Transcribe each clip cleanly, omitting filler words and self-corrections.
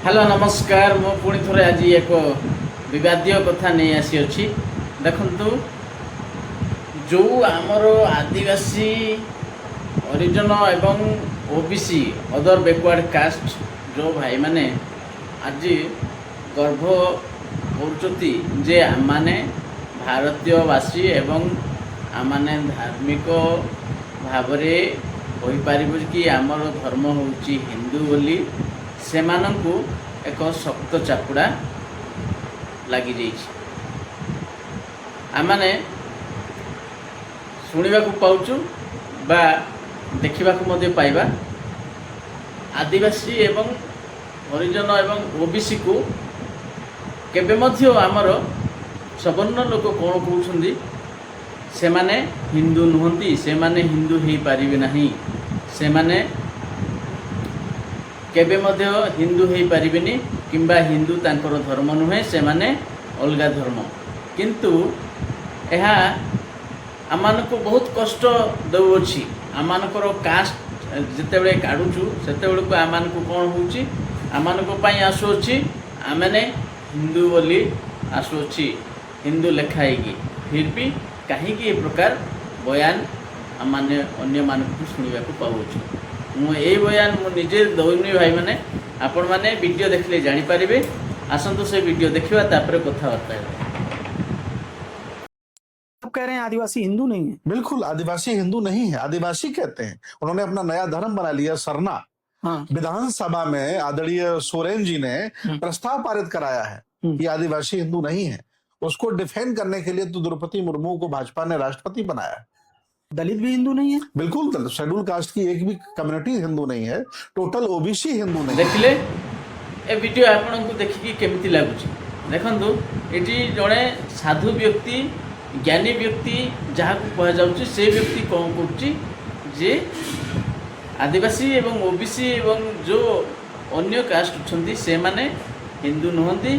Hello, ନମସ୍କାର। ମୁଁ ପୁଣି ଥରେ ଆଜି ଏକ ବିବାଦୀୟ କଥା ନେଇ ଆସିଅଛି। ଦେଖନ୍ତୁ, ଯେଉଁ ଆମର ଆଦିବାସୀ, ହରିଜନ ଏବଂ ଓବିସି, ଅଦର ବ୍ୟାକୱାର୍ଡ଼ କାଷ୍ଟ, ଯେଉଁ ଭାଇମାନେ ଆଜି ଗର୍ବ କରୁଛନ୍ତି ଯେ ଆମମାନେ ଭାରତୀୟବାସୀ ଏବଂ ଆମମାନେ ଧାର୍ମିକ ଭାବରେ କହିପାରିବୁ କି ଆମର ଧର୍ମ ହେଉଛି ହିନ୍ଦୁ ବୋଲି, ସେମାନଙ୍କୁ ଏକ ଶକ୍ତ ଚାପୁଡ଼ା ଲାଗିଯାଇଛି। ଆମମାନେ ଶୁଣିବାକୁ ପାଉଛୁ ବା ଦେଖିବାକୁ ମଧ୍ୟ ପାଇବା, ଆଦିବାସୀ ଏବଂ ହରିଜନ ଏବଂ ଓବିସିକୁ କେବେ ମଧ୍ୟ ଆମର ସବର୍ଣ୍ଣ ଲୋକ କ'ଣ କହୁଛନ୍ତି? ସେମାନେ ହିନ୍ଦୁ ନୁହନ୍ତି, ସେମାନେ ହିନ୍ଦୁ ହେଇପାରିବେ ନାହିଁ, ସେମାନେ କେବେ ମଧ୍ୟ ହିନ୍ଦୁ ହେଇପାରିବେନି କିମ୍ବା ହିନ୍ଦୁ ତାଙ୍କର ଧର୍ମ ନୁହେଁ, ସେମାନେ ଅଲଗା ଧର୍ମ। କିନ୍ତୁ ଏହା ଆମମାନଙ୍କୁ ବହୁତ କଷ୍ଟ ଦେଉଅଛି। ଆମମାନଙ୍କର କାଷ୍ଟ ଯେତେବେଳେ କାଢ଼ୁଛୁ, ସେତେବେଳକୁ ଆମମାନଙ୍କୁ କ'ଣ ହେଉଛି? ଆମମାନଙ୍କ ପାଇଁ ଆସୁଅଛି, ଆମେମାନେ ହିନ୍ଦୁ ବୋଲି ଆସୁଅଛି, ହିନ୍ଦୁ ଲେଖା ହେଇକି। ଫିର୍ ବି କାହିଁକି ଏ ପ୍ରକାର ବୟାନ ଆମମାନେ ଅନ୍ୟମାନଙ୍କୁ ଶୁଣିବାକୁ ପାଉଅଛୁ? ମୁଁ ଏଇ ବୟାନ ମୁଁ ନିଜେ ଦେଉନି ଭାଇମାନେ, ଆପଣମାନେ ଭିଡ଼ିଓ ଦେଖିଲେ ଜାଣିପାରିବେ। ଆସନ୍ତୁ, ସେ ଭିଡ଼ିଓ ଦେଖିବା, ତାପରେ କଥାବାର୍ତ୍ତା ହେବା। आप कह रहे हैं आदिवासी हिंदू नहीं है? बिल्कुल, आदिवासी हिंदू नहीं है। आदिवासी कहते हैं, उन्होंने अपना नया धर्म बना लिया, सरना। विधानसभा में आदरणीय सोरेन जी ने प्रस्ताव पारित कराया है कि आदिवासी हिंदू नहीं है। उसको डिफेंड करने के लिए तो द्रौपदी मुर्मू को भाजपा ने राष्ट्रपति बनाया है। दलित भी हिंदू नहीं है? बिल्कुल, शेड्यूल कास्ट की एक भी कम्युनिटी हिंदू नहीं है। टोटल ओबीसी हिंदू नहीं है। ଦେଖିଲେ, ଏ ଭିଡ଼ିଓ ଆପଣଙ୍କୁ ଦେଖିକି କେମିତି ଲାଗୁଛି? ଦେଖନ୍ତୁ, ଏଠି ଜଣେ ସାଧୁ ବ୍ୟକ୍ତି, ଜ୍ଞାନୀ ବ୍ୟକ୍ତି ଯାହାକୁ କୁହାଯାଉଛି, ସେ ବ୍ୟକ୍ତି କ'ଣ କରୁଛି ଯେ ଆଦିବାସୀ ଏବଂ ଓବିସି ଏବଂ ଯେଉଁ ଅନ୍ୟ କାଷ୍ଟ ଅଛନ୍ତି, ସେମାନେ ହିନ୍ଦୁ ନୁହନ୍ତି,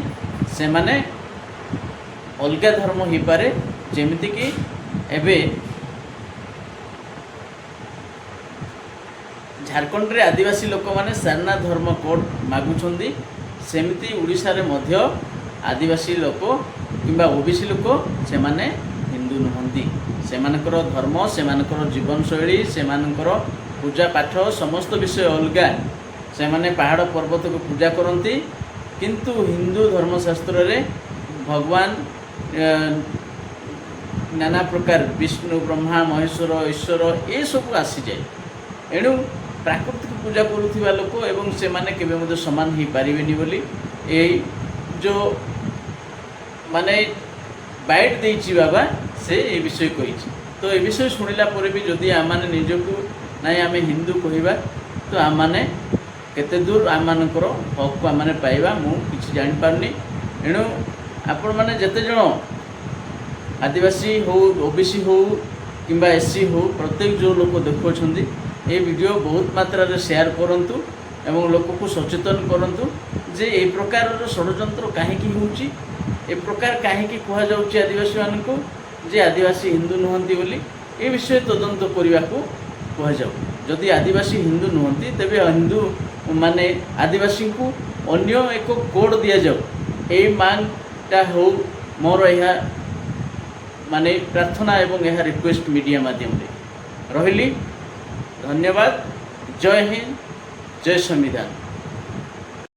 ସେମାନେ ଅଲଗା ଧର୍ମ ହେଇପାରେ। ଯେମିତିକି ଏବେ ଝାଡ଼ଖଣ୍ଡରେ ଆଦିବାସୀ ଲୋକମାନେ ସାରନା ଧର୍ମ କୋଡ୍ ମାଗୁଛନ୍ତି, ସେମିତି ଓଡ଼ିଶାରେ ମଧ୍ୟ ଆଦିବାସୀ ଲୋକ କିମ୍ବା ଓବିସି ଲୋକ, ସେମାନେ ହିନ୍ଦୁ ନୁହନ୍ତି। ସେମାନଙ୍କର ଧର୍ମ, ସେମାନଙ୍କର ଜୀବନଶୈଳୀ, ସେମାନଙ୍କର ପୂଜା ପାଠ ସମସ୍ତ ବିଷୟ ଅଲଗା। ସେମାନେ ପାହାଡ଼ ପର୍ବତକୁ ପୂଜା କରନ୍ତି, କିନ୍ତୁ ହିନ୍ଦୁ ଧର୍ମଶାସ୍ତ୍ରରେ ଭଗବାନ ନାନା ପ୍ରକାର ବିଷ୍ଣୁ, ବ୍ରହ୍ମା, ମହେଶ୍ୱର, ଈଶ୍ୱର ଏସବୁ ଆସିଯାଏ। ଏଣୁ ପ୍ରାକୃତିକ ପୂଜା କରୁଥିବା ଲୋକ ଏବଂ ସେମାନେ କେବେ ମଧ୍ୟ ସମାନ ହେଇପାରିବେନି ବୋଲି ଏଇ ଯେଉଁ ମାନେ ବାଇଟ୍ ଦେଇଛି ବାବା, ସେ ଏ ବିଷୟ କହିଛି। ତ ଏ ବିଷୟ ଶୁଣିଲା ପରେ ବି ଯଦି ଆମମାନେ ନିଜକୁ ନାଇଁ ଆମେ ହିନ୍ଦୁ କହିବା, ତ ଆମମାନେ କେତେ ଦୂର ଆମମାନଙ୍କର ହକ୍କୁ ଆମମାନେ ପାଇବା, ମୁଁ କିଛି ଜାଣିପାରୁନି। ଏଣୁ ଆପଣମାନେ ଯେତେ ଜଣ ଆଦିବାସୀ ହଉ, ଓବିସି ହଉ କିମ୍ବା ଏସ୍ ସି ହଉ, ପ୍ରତ୍ୟେକ ଯେଉଁ ଲୋକ ଦେଖୁଅଛନ୍ତି, ଏ ଭିଡ଼ିଓ ବହୁତ ମାତ୍ରାରେ ସେୟାର କରନ୍ତୁ ଏବଂ ଲୋକକୁ ସଚେତନ କରନ୍ତୁ ଯେ ଏ ପ୍ରକାରର ଷଡ଼ଯନ୍ତ୍ର କାହିଁକି ହେଉଛି, ଏ ପ୍ରକାର କାହିଁକି କୁହାଯାଉଛି ଆଦିବାସୀମାନଙ୍କୁ ଯେ ଆଦିବାସୀ ହିନ୍ଦୁ ନୁହନ୍ତି ବୋଲି। ଏ ବିଷୟ ତଦନ୍ତ କରିବାକୁ କୁହାଯାଉ। ଯଦି ଆଦିବାସୀ ହିନ୍ଦୁ ନୁହନ୍ତି, ତେବେ ହିନ୍ଦୁ ମାନେ ଆଦିବାସୀଙ୍କୁ ଅନ୍ୟ ଏକ କୋଡ୍ ଦିଆଯାଉ। ଏଇ ମାଙ୍ଗଟା ହଉ ମୋର, ଏହା ମାନେ ପ୍ରାର୍ଥନା ଏବଂ ଏହା ରିକ୍ୱେଷ୍ଟ ମିଡ଼ିଆ ମାଧ୍ୟମରେ ରହିଲି। ଧନ୍ୟବାଦ। ଜୟ ହିନ୍ଦ, ଜୟ ସମ୍ବିଧାନ।